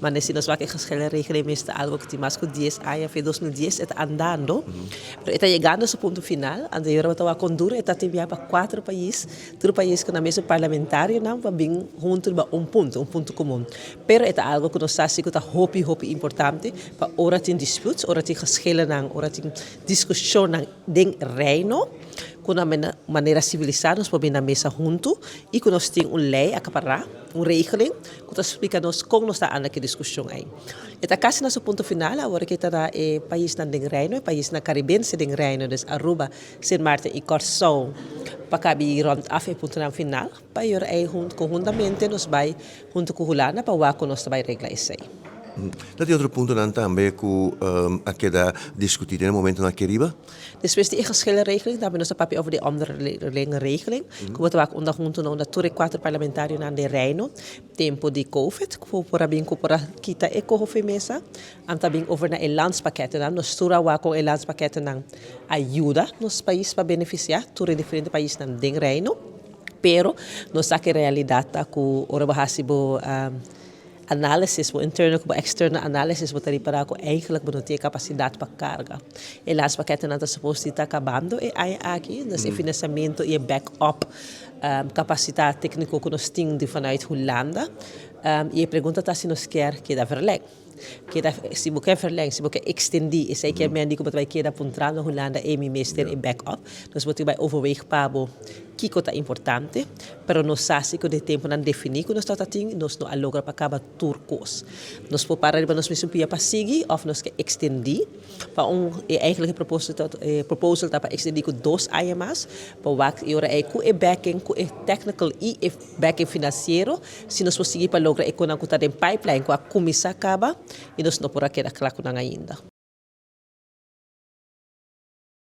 Maar si nos wak e geschillenregeling mes ta algo ku tin mas ku 10 aña, fe 2010 e ta andando. Pero e ta yegando su punto final. Anto awor ta wak kon duru e ta tin pa kuater pais, tur pais ku nan mes parlamentarionan pa bin huntu pa un punto komun. Pero e ta algo ku nos sa ku ta hopi hopi importante pa ora tin disputes, ora tin geschillen, ora tin diskushon den Reino, ku na manera sivilisá nos por bin na mesa huntu i ku nos tin un lei akapará, un regeling, ku ta splika nos kon nos ta anda ku e diskushon ei. E ta kasi na su punto final, awor ku ta e paisnan den Reino, e paisnan karibense den Reino, dus Aruba, Sint Maarten i Kòrsou, pa kaba rond af e punto final, pa ei huntu, konhuntamente nos bai huntu ku Hulanda pa wak nos bai regla esei. Dat e otro puntonan tambe ku a keda diskutí na e momento aki riba? Despues di geschillenregeling, dan nos papia over di onderlinge regeling. Ku ta wak unda huntu no, unda tur e kuater parlamentarionan den Reino, tempu di COVID, ku por a bin ku por a kita e koho mesa, anto bin over na e landspakketten. Nos tur a wak kon e landspakketten a yuda nos pais pa benefisiá tur e diferente paisnan den Reino. Pero nos sa ku realidat ta ku ora bo hasi bo analysis, bo interno ku external analysis, bo ta ripará ku eigenlijk bo no tin kapasidat pa karga. E landspakketten ta supposed di ta kabando e aña aki, dus e finansiamentu i e backup kapasidat tékniko ku nos tin di vanuit Hulanda. I e pregunta ta si nos ke keda verleng. Keda, si bo ke verleng, si bo ke ekstendé, esei ke men di ku bai keda puntrando Hulanda e mi mester e backup. Dus bo bai overweeg pa bo kiko ta importante, pero nos sa ku e tempunan definí ku nos ta tin, nos no a logra pa kaba tur kos. Nos por para riba nos mes pia pa sigui òf nos ke ekstendé pa un e eigenlijk proposal ta pa ekstendé ku 2 aña mas, pa wak i ora e ku e backing, ku e technical i e backing finansiero, si nos por sigui pa logra e ku ta den pipeline ku a kuminsá kaba i nos no por a keda kla ku nan ainda.